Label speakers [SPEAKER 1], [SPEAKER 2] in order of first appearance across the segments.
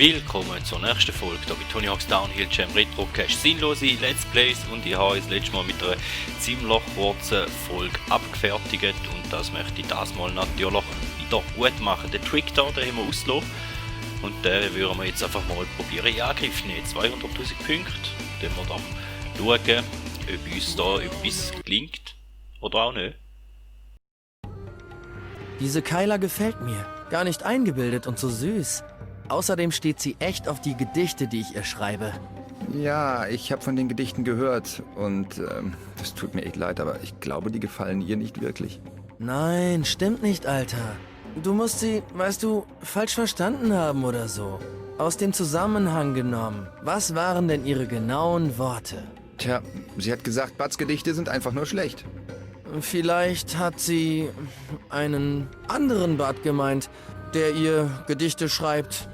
[SPEAKER 1] Willkommen zur nächsten Folge hier bei Tony Hawk's Downhill Jam Retrocast. Sinnlose Let's Plays, und ich habe das letzte Mal mit einer ziemlich kurzen Folge abgefertigt und das möchte ich das mal natürlich wieder gut machen. Den Trick hier, den haben wir ausgelassen und den würden wir jetzt einfach mal probieren in Angriff zu nehmen. 200'000 Punkte, dann wir dann schauen, ob uns da etwas gelingt oder auch nicht.
[SPEAKER 2] Diese Kyla gefällt mir. Gar nicht eingebildet und so süß. Außerdem steht sie echt auf die Gedichte, die ich ihr schreibe.
[SPEAKER 3] Ja, ich habe von den Gedichten gehört und das tut mir echt leid, aber ich glaube, die gefallen ihr nicht wirklich.
[SPEAKER 2] Nein, stimmt nicht, Alter. Du musst sie, weißt du, falsch verstanden haben oder so. Aus dem Zusammenhang genommen. Was waren denn ihre genauen Worte?
[SPEAKER 3] Tja, sie hat gesagt, Buds Gedichte sind einfach nur schlecht.
[SPEAKER 2] Vielleicht hat sie einen anderen Bud gemeint, der ihr Gedichte schreibt.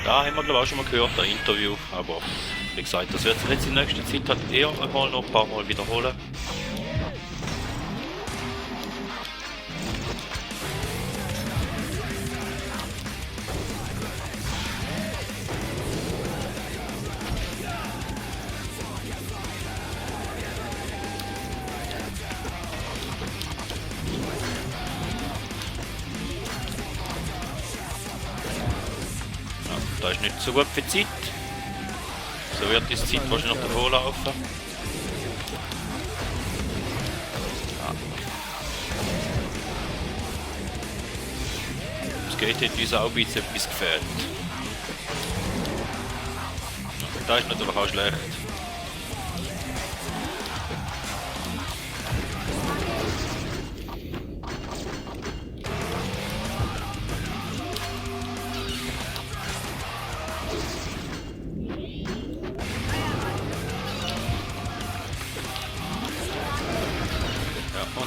[SPEAKER 1] Da haben wir glaube ich auch schon mal gehört, ein Interview, aber wie gesagt, das wird sich jetzt in nächster Zeit halt eher einmal noch ein paar Mal wiederholen. Da ist nicht so gut für Zeit. So wird die Zeit wahrscheinlich noch davor laufen. Es geht uns auch ein bisschen etwas gefällt. Das ist natürlich auch schlecht.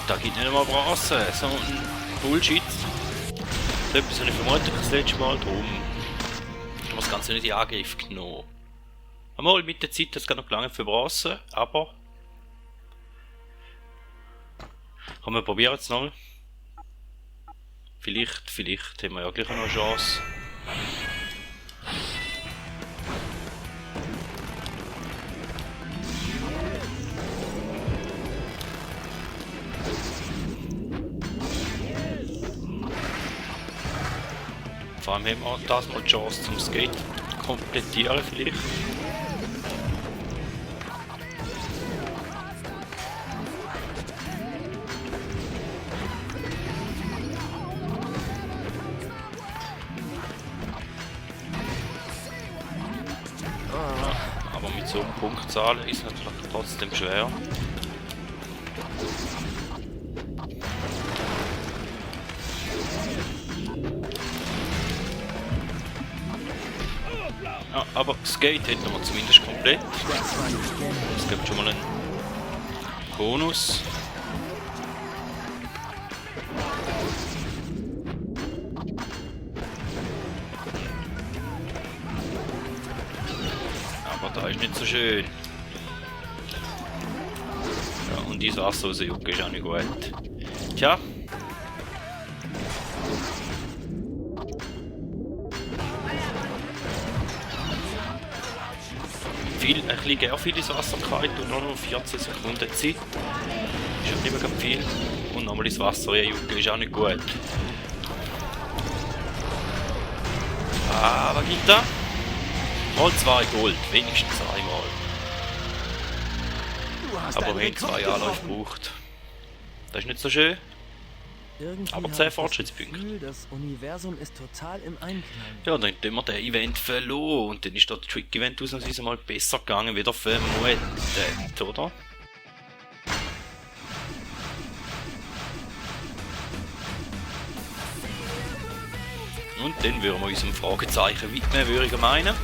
[SPEAKER 1] Da gibt nicht einmal Bronze, so ein Bullshit. So etwas habe ich vermutet das letzte Mal, darum haben wir das Ganze nicht in Angriff genommen. Einmal mit der Zeit, das geht noch lange für Bronze, aber komm, wir probieren es nochmal. Vielleicht haben wir ja gleich noch eine Chance. Vor allem haben wir das mal die Chance zum Skate komplettieren vielleicht. Aber mit so einer Punktzahl ist es natürlich trotzdem schwer. Ja, aber Skate hätten wir zumindest komplett. Es gibt schon mal einen Bonus. Aber da ist nicht so schön. Ja, und dieses Wasser aus der Jucke ist auch nicht gut. Tja. Ein bisschen sehr viel ins Wasser gehalten und nur noch 14 Sekunden Zeit. Ist ja nicht mehr viel. Und nochmal ins Wasser jucken ist auch nicht gut. Aber gibt da? Mal 2 Gold, wenigstens einmal. Aber wir haben 2 Anläufe gebraucht. Das ist nicht so schön.
[SPEAKER 2] Irgendwie
[SPEAKER 1] Aber
[SPEAKER 2] habe
[SPEAKER 1] 10
[SPEAKER 2] ich
[SPEAKER 1] Fortschrittspunkte.
[SPEAKER 2] das Gefühl, das Universum ist total im Einklang.
[SPEAKER 1] Ja, dann haben wir den Event verloren und dann ist der Trick-Event ausnahmsweise mal besser gegangen, wieder vermutet, oder? Und dann würden wir unserem Fragezeichen widmen, würde ich meinen.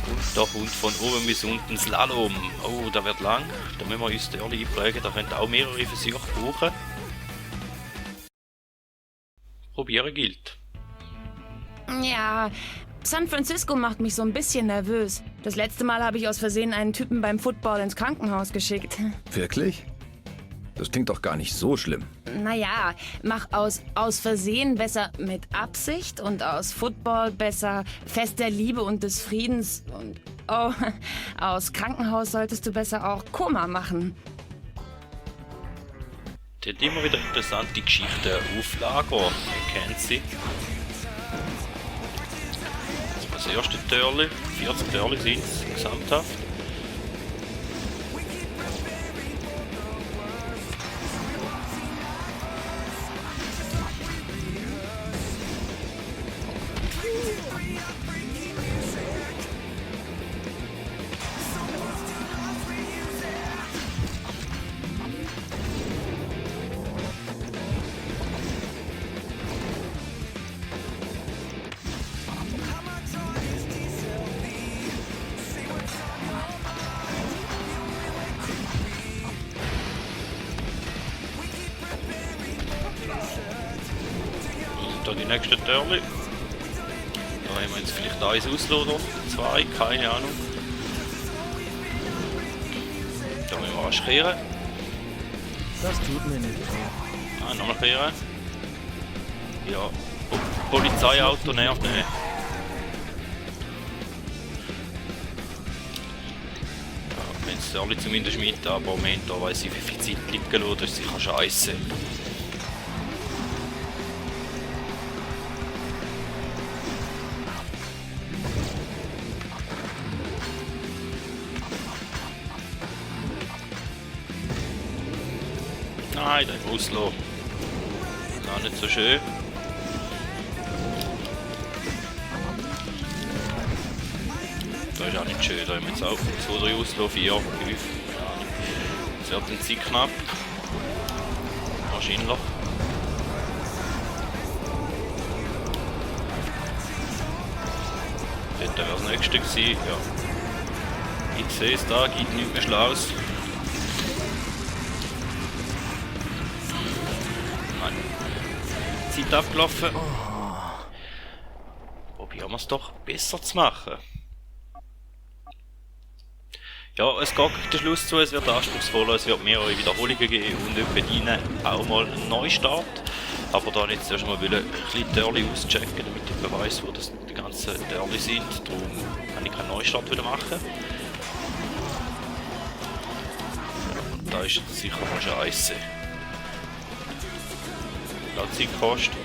[SPEAKER 1] Und da kommt von oben bis unten Slalom. Oh, das wird lang. Da müssen wir uns da einprägen, da könnte auch mehrere Versuche brauchen. Probieren gilt.
[SPEAKER 4] Ja, San Francisco macht mich so ein bisschen nervös. Das letzte Mal habe ich aus Versehen einen Typen beim Football ins Krankenhaus geschickt.
[SPEAKER 3] Wirklich? Das klingt doch gar nicht so schlimm.
[SPEAKER 4] Naja, mach aus Versehen besser mit Absicht und aus Football besser Fest der Liebe und des Friedens und aus Krankenhaus solltest du besser auch Koma machen.
[SPEAKER 1] Die hat immer wieder interessante Geschichten auflagern. Man kennt sie. Das erste Törli, 40 Törli sind es gesamthaft. Da die nächsten Törli. Da haben wir jetzt vielleicht eins auslösen, zwei, keine Ahnung. Da müssen wir rasch kehren.
[SPEAKER 2] Das tut mir nicht weh.
[SPEAKER 1] Ah, nochmal kehren. Ja, Polizeiauto nervt nicht. Ja, wenn es alle zumindest mit, aber im Moment da weiss ich, wie viel Zeit liegen lassen, das ist sicher scheiße. Nein, den muss lassen. Gar nicht so schön. Das ist auch nicht schön, da haben wir jetzt auch 2, 3 auslassen, 4, 5. Es wird ein Zeit knapp. Wahrscheinlich. Dort wäre das nächste gewesen, ja. Ich sehe es da, gibt nichts mehr Schlaues. Nein. Zeit abgelaufen. Probieren wir es doch besser zu machen. Ja, es geht gegen den Schluss zu, es wird anspruchsvoller, es wird mehrere Wiederholungen geben und etwa auch mal einen Neustart. Aber da jetzt erst mal ein bisschen Törli auschecken, damit ich weiss, wo das die ganzen Törli sind. Darum kann ich keinen Neustart wieder machen. Und da ist jetzt sicher mal scheiße. Lass Zeit kosten.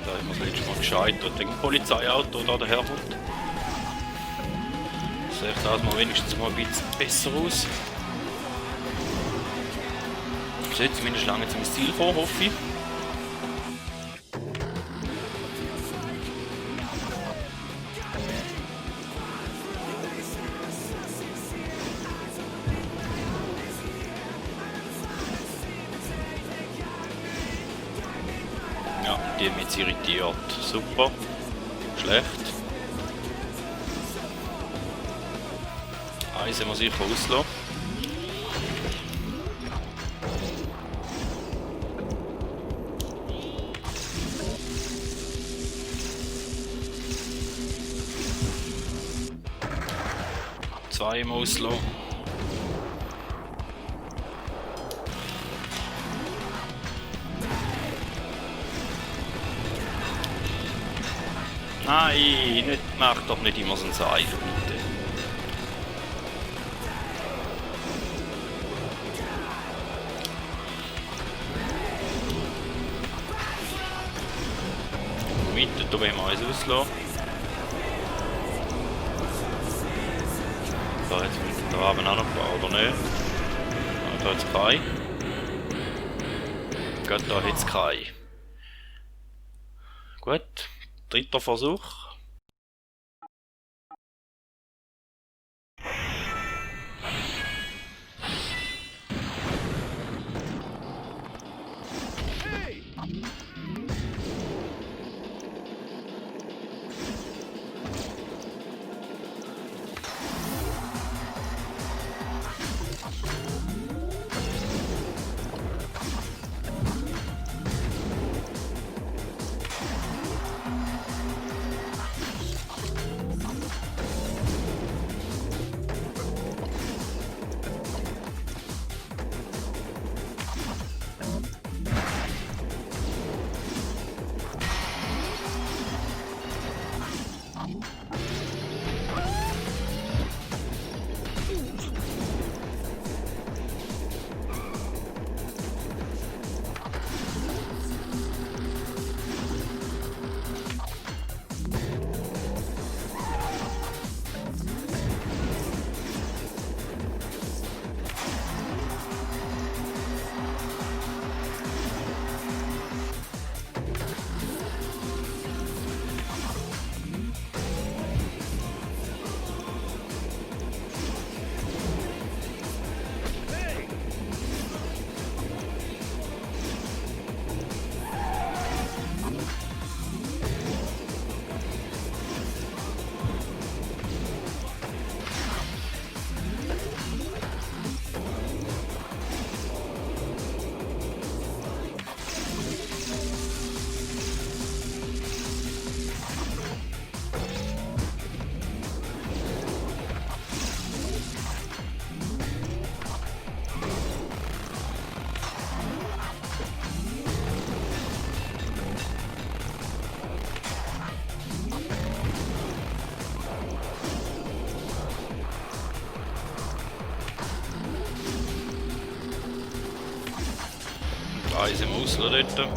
[SPEAKER 1] Da haben wir das letzte Mal gescheitert wegen dem Polizeiauto da daherkommt. Das sieht das mal wenigstens mal ein bisschen besser aus. Ich sollte zumindest lange zum Ziel vor, hoffe ich. Ja, die haben mich jetzt irritiert. Super. Schlecht. Eins haben wir sicher auslassen. Zwei im auslassen. Nein, nicht, mach doch nicht immer so ein Seifen, bitte. Mitte, da wollen wir eins auslassen. Da jetzt mit der Raben auch noch gebaut, oder nicht? Da hat es kein. Gut, da hat es kein. Gut. Dritter Versuch. Eins im Ausland dort.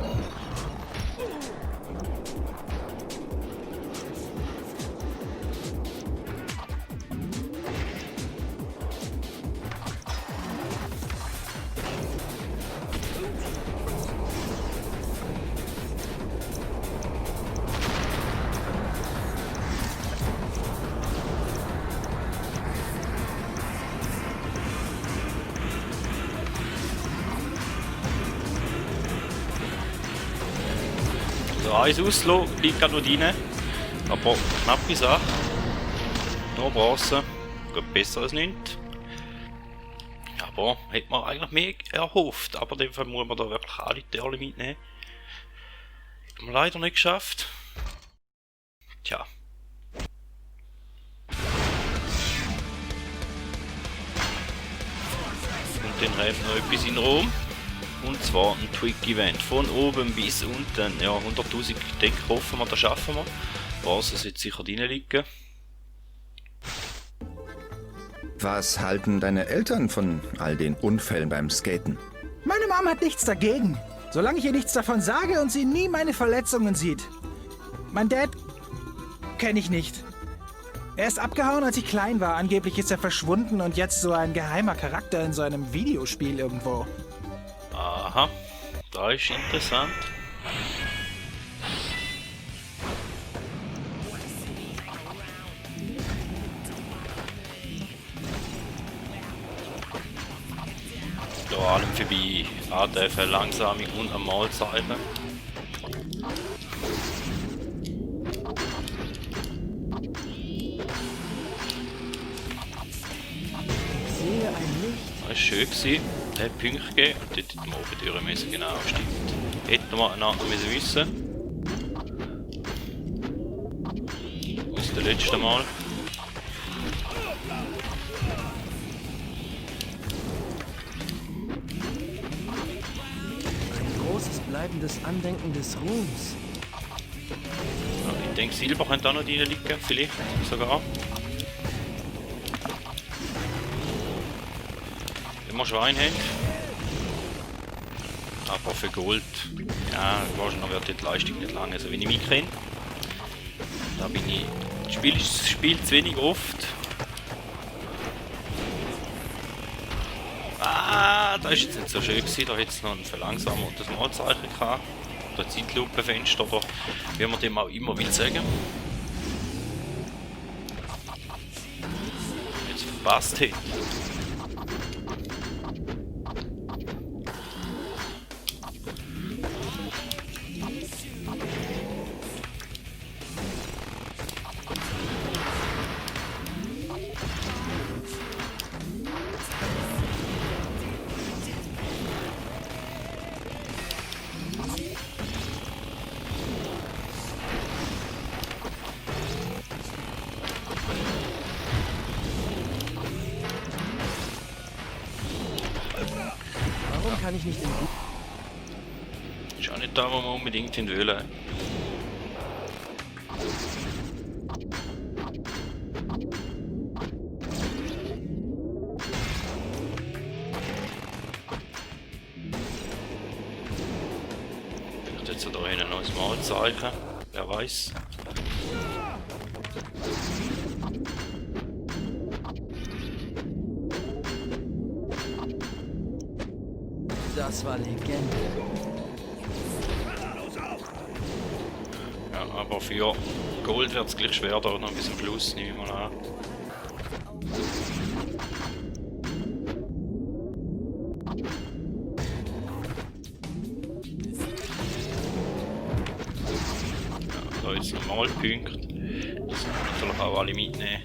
[SPEAKER 1] Eins auslassen, liegt gerade noch drin. Aber knappe Sache. Nur Bronze. Geht besser als nichts. Aber hätte man eigentlich mehr erhofft. Aber in dem Fall muss man da wirklich alle Türchen mitnehmen. Haben wir leider nicht geschafft. Tja. Und dann haben wir noch etwas in Rom. Und zwar ein Twig-Event. Von oben bis unten. Ja, 100.000 denke ich, hoffen wir, das schaffen wir. Basis wird sicher drin liegen.
[SPEAKER 3] Was halten deine Eltern von all den Unfällen beim Skaten?
[SPEAKER 5] Meine Mom hat nichts dagegen. Solange ich ihr nichts davon sage und sie nie meine Verletzungen sieht. Mein Dad kenne ich nicht. Er ist abgehauen, als ich klein war. Angeblich ist er verschwunden und jetzt so ein geheimer Charakter in so einem Videospiel irgendwo.
[SPEAKER 1] Aha, da ist interessant. Vor allem für die AD-Verlangsamung und am Mahlzeichen.
[SPEAKER 5] Ich sehe ein Licht.
[SPEAKER 1] Das war schön gewesen. Hat Punkte gegeben und dort hätten wir oben durch müssen, genau, stimmt. Hätten wir einander müssen wissen. Aus dem letzten Mal.
[SPEAKER 2] Ein großes bleibendes Andenken des Ruhms.
[SPEAKER 1] Ja, ich denke, Silber könnte auch noch drin liegen, vielleicht sogar. Wenn wir Schwein haben. Aber für Gold, ja, wahrscheinlich wird die Leistung nicht lange, so wie ich mich kenne. Da bin ich, das Spiel zu wenig oft. Ah, das ist jetzt nicht so schön gewesen, da hätte es noch ein Verlangsamer und das Mahlzeichen gehabt. Oder Zeitlupenfenster, oder wie man dem auch immer will sagen. Jetzt verpasst hätte.
[SPEAKER 2] Warum kann ich nicht in Ruhe?
[SPEAKER 1] Ist auch nicht da, wo wir unbedingt hin wollen. Vielleicht jetzt da hinten noch ein Mahlzeichen, wer weiß.
[SPEAKER 2] Das war Legende.
[SPEAKER 1] Ja, aber für Gold wird es gleich schwer, da noch bis zum Schluss, nehme ich mal an. Ja, da jetzt normal Punkte. Das müssen wir natürlich auch alle mitnehmen.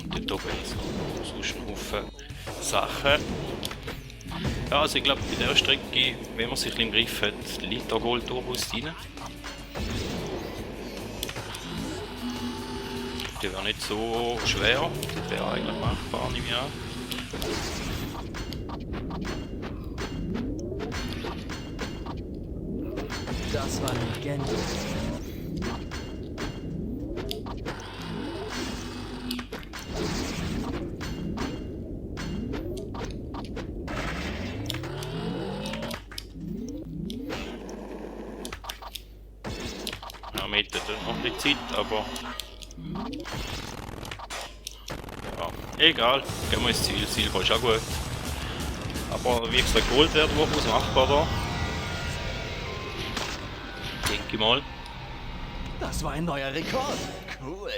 [SPEAKER 1] Und dort oben ist noch sonst ein Haufen Sachen. Ja, also ich glaube, bei dieser Strecke, wenn man sich im Griff hat, liegt da Gold durchaus rein. Die wäre nicht so schwer, die wäre eigentlich machbar, nehme ich an.
[SPEAKER 2] Das war Legende.
[SPEAKER 1] Meter noch ein bisschen Zeit, aber... Ja, egal. Gehen wir ins Ziel. Silber ist auch gut. Aber wie gesagt, Gold wäre durchaus machbar da. Denke ich mal.
[SPEAKER 6] Das war ein neuer Rekord. Cool.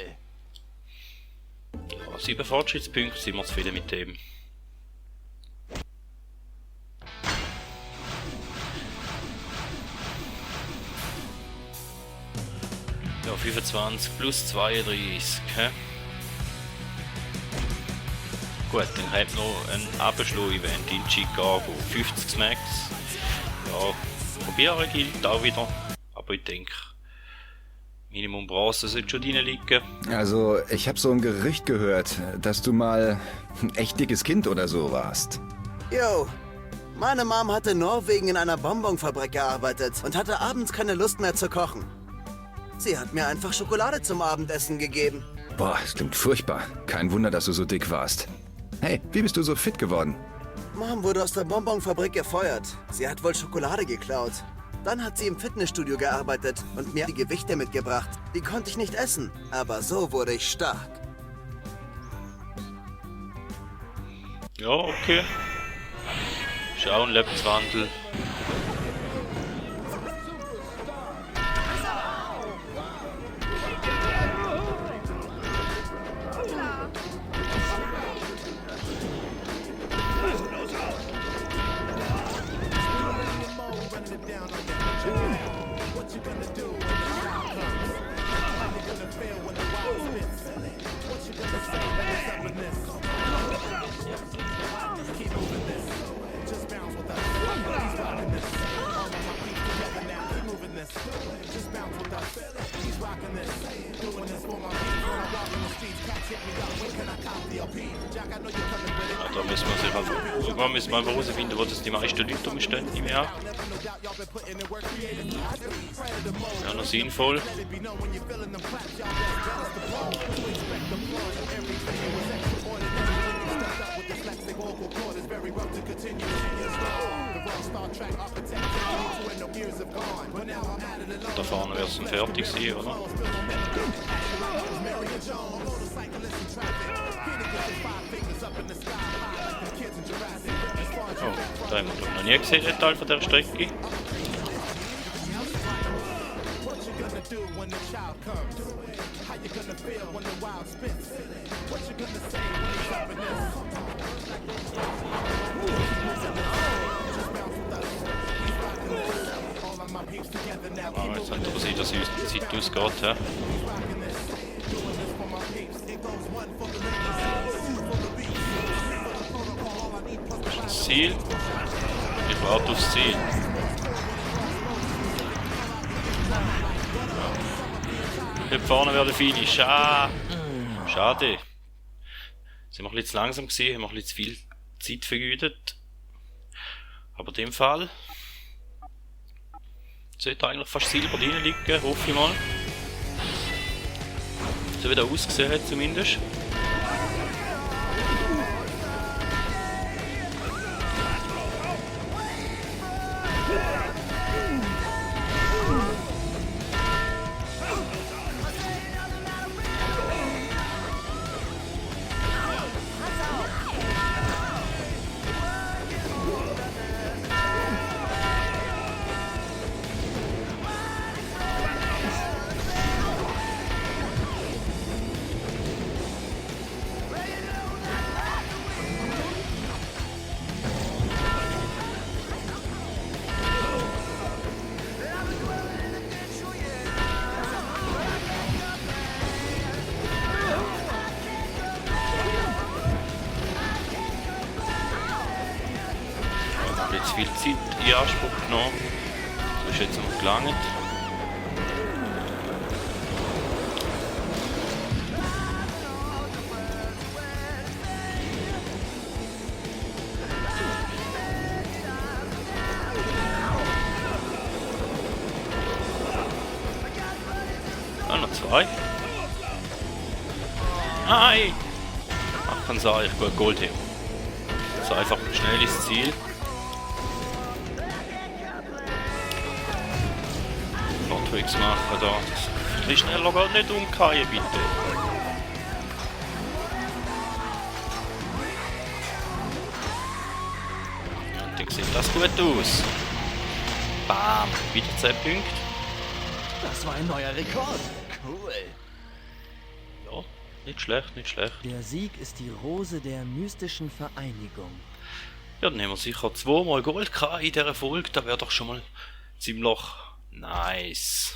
[SPEAKER 1] Ja, 7 Fortschrittspunkte, sind wir zufrieden mit dem. Ja, 25 plus 32. Hä? Gut, dann hat noch ein Abschluss-Event in Chicago. 50 Max. Ja, probieren gilt auch wieder. Aber ich denke, Minimum Bronze sollte schon drin liegen.
[SPEAKER 3] Also, ich habe so ein Gerücht gehört, dass du mal ein echt dickes Kind oder so warst.
[SPEAKER 6] Yo, meine Mom hatte in Norwegen in einer Bonbonfabrik gearbeitet und hatte abends keine Lust mehr zu kochen. Sie hat mir einfach Schokolade zum Abendessen gegeben.
[SPEAKER 3] Boah, das klingt furchtbar. Kein Wunder, dass du so dick warst. Hey, wie bist du so fit geworden?
[SPEAKER 6] Mom wurde aus der Bonbonfabrik gefeuert. Sie hat wohl Schokolade geklaut. Dann hat sie im Fitnessstudio gearbeitet und mir die Gewichte mitgebracht. Die konnte ich nicht essen, aber so wurde ich stark.
[SPEAKER 1] Ja, okay. Schauen, Lebenswandel. Ja, da müssen wir einfach herausfinden, wo das die meisten Leute rumstehen im Jahr. Ja, noch sinnvoll. Da vorne wird es dann fertig sein, oder? Oh, da haben wir noch nie gesehen, den Teil von dieser Strecke. Ah, jetzt hat er gesehen, dass die Zeit ausgeht. He? Das Ziel. Ich warte aufs Ziel. Dort vorne wäre der Finish. Schade. Sind wir ein bisschen zu langsam gewesen, haben wir ein bisschen zu viel Zeit vergeudet. Aber in dem Fall sollte eigentlich fast Silber drin liegen, hoffe ich mal. So wie der ausgesehen hat zumindest. Jetzt viel Zeit in Anspruch genommen. Das ist jetzt noch gelangt. Ah, noch 2. Nein! Ach, kann sein, ich gut Gold heben. So einfach schnell ins Ziel. Fortwegs machen da. Ein schneller geht nicht umkehren, bitte. Und dann sieht das gut aus. Bam, wieder 10 Punkte.
[SPEAKER 7] Das war ein neuer Rekord. Cool.
[SPEAKER 1] Ja, nicht schlecht, nicht schlecht.
[SPEAKER 2] Der Sieg ist die Rose der mystischen Vereinigung.
[SPEAKER 1] Ja, dann haben wir sicher 2-mal Gold gehabt in dieser Folge. Das wäre doch schon mal ziemlich nice.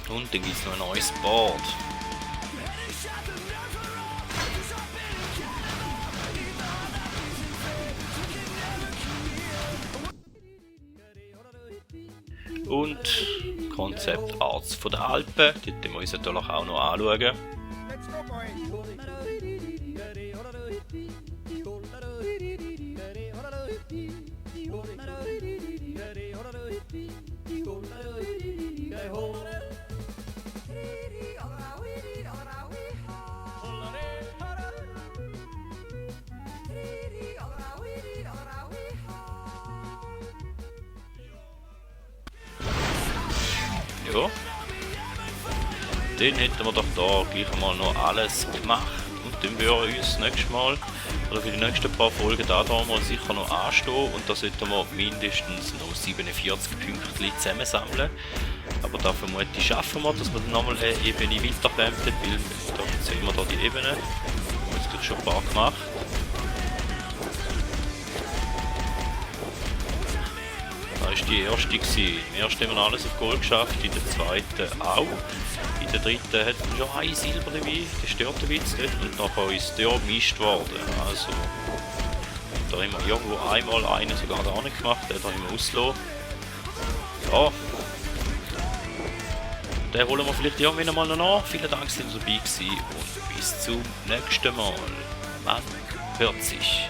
[SPEAKER 1] Und dann gibt es noch ein neues Board. Und Concept Arts von den Alpen, die müssen wir uns natürlich auch noch anschauen. Ja. Dann hätten wir doch da gleich einmal noch alles gemacht. Und dann würden wir uns nächstes Mal, oder für die nächsten paar Folgen da mal sicher noch anstehen. Und da sollten wir mindestens noch 47 Punkte zusammensammeln. Aber da vermute ich, schaffen wir, dass wir dann nochmal eine Ebene weiterkommen, weil da sehen wir da die Ebene. Wir haben jetzt schon ein paar gemacht. Das war die erste gewesen. Im ersten haben wir alles auf Gold geschafft, in der zweiten auch. In der dritten hat man schon ein Silber dabei, das stört ein bisschen nicht. Und nachher ist der gemischt worden. Also, da haben wir irgendwo einmal einen sogar gar nicht gemacht, den haben wir ausgelassen. Ja. Den holen wir vielleicht irgendwann mal noch nach. Vielen Dank, dass ihr dabei gewesen und bis zum nächsten Mal. Man hört sich.